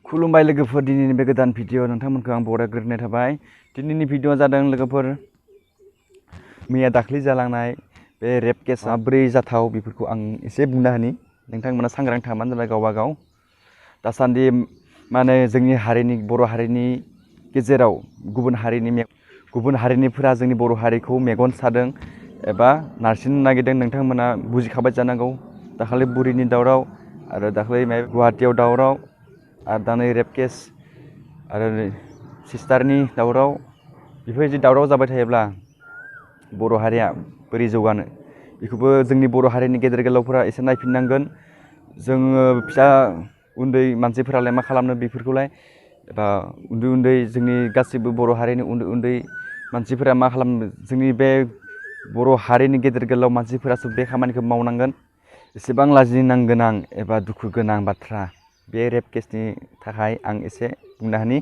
खुलुमबाय लोगोफोर, दिनैनि बे गोदान भिडिअ नोंथांमोनखौ आं बरायग्रोनाय थाबाय। दिनैनि भिडिअआ जादों लोगोफोर, मैया दाख्लै जालांनाय बे रेप केसआ माब्रै जाथाव बेफोरखौ आं एसे बुंना होनि। नोंथांमोना सांग्रां थाबानो जाबाय गावबा गाव। दासान्दि माने जोंनि हारिनि बर' हारिनि गेजेराव गुबुन हारिनिफोरा जोंनि बर' हारिखौ मेगन सादों एबा नारसिननो नागिरदों। नोंथांमोना बुजिखाबाय जानांगौ। दाखालि बुरिनि दावराव आरो दाखालि गुवाहाटियाव दावराव आरो दा नै रेप केस आरो सिस्टारनि दावराव। बेफोरबायदि दावराव जाबाय थायोब्ला बर' हारिया बोरै जौगानो, बेखौबो जोंनि बर' हारिनि गेदेर गोलावफोरा एसे नायफिननांगोन। जोङो फिसा उन्दै मानसिफोरालाय मा खालामनो बेफोरखौलाय, एबा उन्दै जोंनि गासिबो बर' हारिनि उन्दै मानसिफोरा मा खालामनो। जोंनि बे बर' हारिनि गेदेर गोलाव मानसिफोरासो बे खामानिखौ मावनांगोन। एसेबां लाजिनां गोनां एबा दुखु गोनां बाथ्रा बे रेप केसनि थाखाय आं एसे बुंना होनि।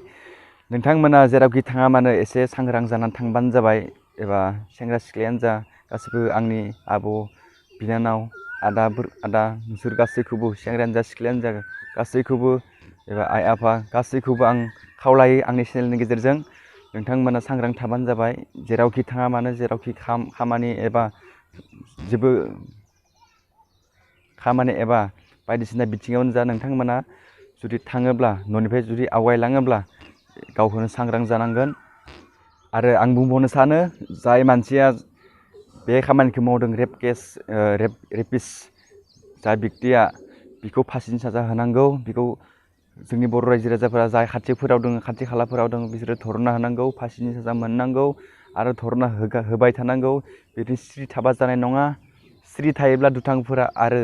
नोंथांमोना जेरावखि थाङा मानो एसे सांग्रां जानानै थांबानो जाबाय। एबा सेंग्रा सिख्लायानो जा, गासिबो आंनि आब' बिनानाव आदा नोंसोर गासैखौबो, सेंग्रायानो जा सिख्लायानो जा गासैखौबो, एबा आइ आफा गासैखौबो आं खावलायो आंनि चेनेलनि गेजेरजों। नोंथांमोना सांग्रां थाबानो जाबाय। जेरावखि थाङा मानो, जेरावखि खामानि एबा जेबो खामानि एबा बायदिसिना बिथिङावनो जा, नोंथांमोना जुदि थाङोब्ला, न'निफ्राय जुदि आवगायलाङोब्ला गावखौनो सांग्रां जानांगोन। आरो आं बुंबावनो सानो, जाय मानसिया बे खामानिखौ मावदों, रेप केस रेपिस्ट जाय व्यक्तिया, बिखौ फासिनि साजा होनांगौ। बिखौ जोंनि बर' रायजो राजाफोरा जाय खाथिफोराव दङ, खाथि खालाफोराव दङ, बिसोरो धरना होनांगौ, फासिनि साजा मोननांगौ आरो धरना होबाय थानांगौ। बिदि स्रि थाबा जानाय नङा। स्रि थायोब्ला दुथांफोरा आरो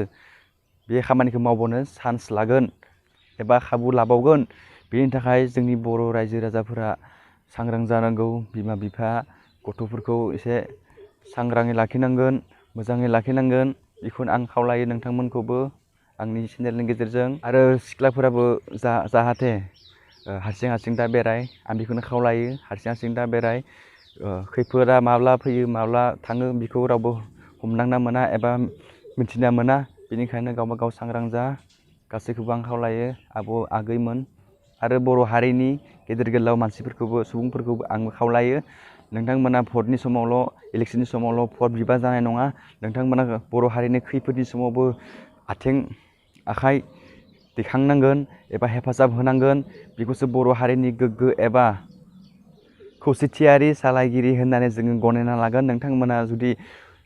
बे खामानिखौ मावबावनो चान्स लागोन एबा खाबु लाबावगोन। बेनि थाखाय जोंनि बर' रायजो राजाफोरा सांग्रां जानांगौ। बिमा बिफा गथ'फोरखौ एसे सांग्राङै लाखिनांगोन, मोजाङै लाखिनांगोन। बेखौनो आं खावलायो नोंथांमोनखौबो आंनि चेनेलनि गेजेरजों। आरो सिख्लाफोराबो जाहाथे हारसिं दा बेराय, आं बेखौनो खावलायो। हारसिं दा बेराय। खैफोदा माब्ला फैयो माब्ला थाङो बेखौ रावबो हमदांना मोना एबा मिथिना मोना। बेनिखायनो गावबा गाव सांग्रां जा, गासैखौबो आं खावलायो आबौ आगैमोन। आरो बर' हारिनि गेदेर गोलाव मानसिफोरखौबो, सुबुंफोरखौबो आंबो खावलायो। नोंथांमोना भटनि समावल', इलेक्सननि समावल' भट बिबा जानाय नङा। नोंथांमोना बर' हारिनि खैफोदनि समावबो आथिं आखाइ दैखांनांगोन एबा हेफाजाब होनांगोन। बेखौसो बर' हारिनि गोग्गो एबा खौसेथियारि सालायगिरि होननानै जोङो गनायना लागोन। नोंथांमोना जुदि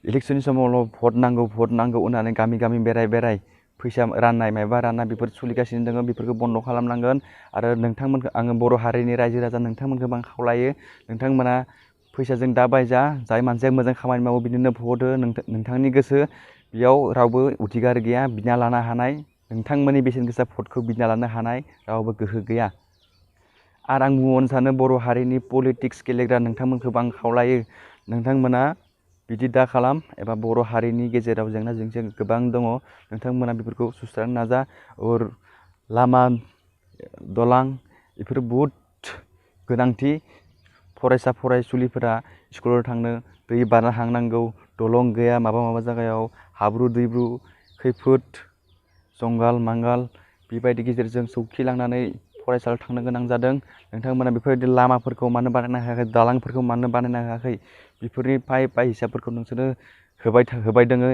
इलेक्सननि समावल' भट नांगौ होननानै गामि गामि बेराय फैसा राननाय मायबा राननाय बेफोर सोलिगासिनो दङ, बेफोरखौ बन्द' खालामनांगोन। आरो नोंथांमोनखौ आङो बर' हारिनि रायजो राजा नोंथांमोनखौ आं खावलायो, नोंथांमोना फैसाजों दा बायजा। जाय मानसिया मोजां खामानि मावो बिदिनो भट हो। नोंथांनि गोसो, बेयाव रावबो उथिगार गैया बिना लानो हानाय। नोंथांमोननि बेसेन गोसा भटखौ बिना लानो हानाय रावबो गोहो गैया। आरो आं बुंबावनो सानो, बर' हारिनि पलिटिक्स गेलेग्रा नोंथांमोनखौबो आं खावलायो, नोंथांमोना बिदि दा खालाम। एबा बर' हारिनि गेजेराव जेंना जेंसि गोबां दङ, नोंथांमोना बेफोरखौ सुस्रांनो नाजा। लामा दलां बेफोर बहुद गोनांथि। फरायसा फरायसुलिफोरा स्कुलाव थांनो दै बारना थांनांगौ, दलं गैया माबा जायगायाव, हाब्रु दैब्रु, खैफोद जंगाल मांगाल बेबायदि गेजेरजों सौखि लांनानै फरायसालियाव थांनो गोनां जादों। नोंथांमोना बेफोरबायदि लामाफोरखौ मानो बानायनो हायाखै, दालांफोरखौ मानो बानायनो हायाखै, बेफोरनि पाइ हिसाबफोरखौ नोंसोरो होबाय दोङो।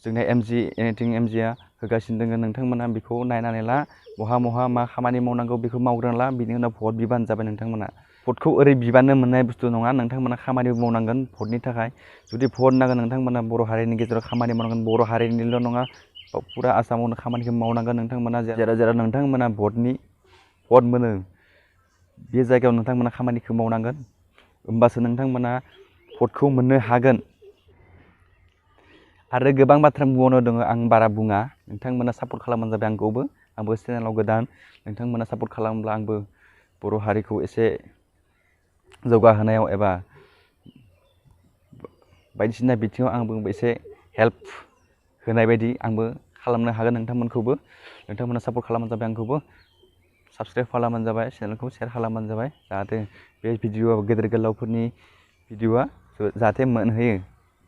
जोंना एमजिआ होगासिनो दोङो। नोंथांमोना बेखौ नायनानै ला, बहा मा खामानि मावनांगौ बेखौ मावग्रोना ला। बिनि उनाव भट बिबानो जाबाय। नोंथांमोना भटखौ ओरै बिबानो मोननाय बुस्थु नङा। नोंथांमोना खामानिबो मावनांगोन भटनि थाखाय। जुदि भट नांगोन, नोंथांमोना बर' हारिनि गेजेराव खामानि मावनांगोन। बर' हारिनिल' नङा, फुरा आसामावनो खामानिखौ मावनांगोन। नोंथांमोना जेराव नोंथांमोना भट मोनो, बे जायगायाव नोंथांमोना खामानिखौ मावनांगोन। होमबासो नोंथांमोना भटखौ मोननो हागोन। आरो गोबां बाथ्रा बुंबावनो दङ, आं बारा बुङा। नोंथांमोना सापर्ट खालामबानो जाबाय आंखौबो। आंबो चेनेलाव गोदान। नोंथांमोना सापर्ट खालामब्ला आंबो बर' हारिखौ एसे जौगाहोनायाव एबा बायदिसिना बिथिङाव आंबो एसे हेल्प होनाय बायदि आंबो खालामनो हागोन। नोंथांमोना सापर्ट खालामबानो जाबाय आंखौबो। साबसक्राइब खालामबानो जाबाय, चेनेलखौ शेयार खालामबानो जाबाय, जाहाथे बे भिडिअ'आ गेदेर गोलावफोरनि भिडिअ'आ जाहाथे मोनहैयो।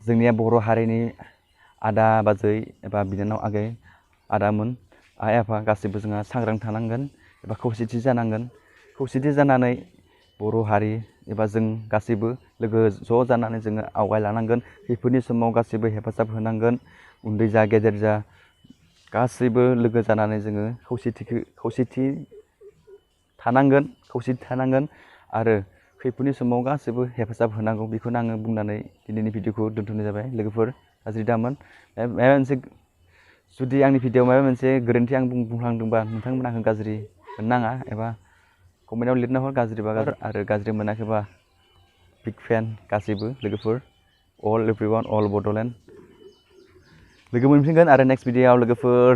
जोंनिया बर' हारिनि आदा बाजै एबा बिनानाव आगै आदामोन, आइ आफा गासैबो जोंहा सांग्रां थानांगोन। एबा खौसेथि जानांगोन। खौसेथि जानानै बर' हारि एबा जों गासैबो लोगो ज' जानानै जोङो आवगायलांनांगोन। खैफोदनि समाव गासैबो हेफाजाब होनांगोन। उन्दै जा गेदेर जा गासैबो लोगो जानानै जोङो खौसेथि थानांगोन आरो खैफोदनि समाव गासैबो हेफाजाब होनांगौ। बेखौनो आङो बुंनानै दिनैनि भिडिअखौ दोन्थ'नाय जाबाय। लोगोफोर गाज्रि दामोन। माबा मोनसे जुदि आंनि भिडिअ'आव माबा मोनसे गोरोन्थि आं बुंफ्लांदोंबा नोंथांमोना आंखौ गाज्रि मोननाङा एबा कमेन्टआव लिरना हर गाज्रिबा आरो गाज्रि मोनाखैबा बिग फेन गासैबो लोगोफोर अल एभ्रिवान अल बड'लेण्ड। लोगो मोनफिनगोन आरो नेक्स्ट भिडिअ'आव लोगोफोर।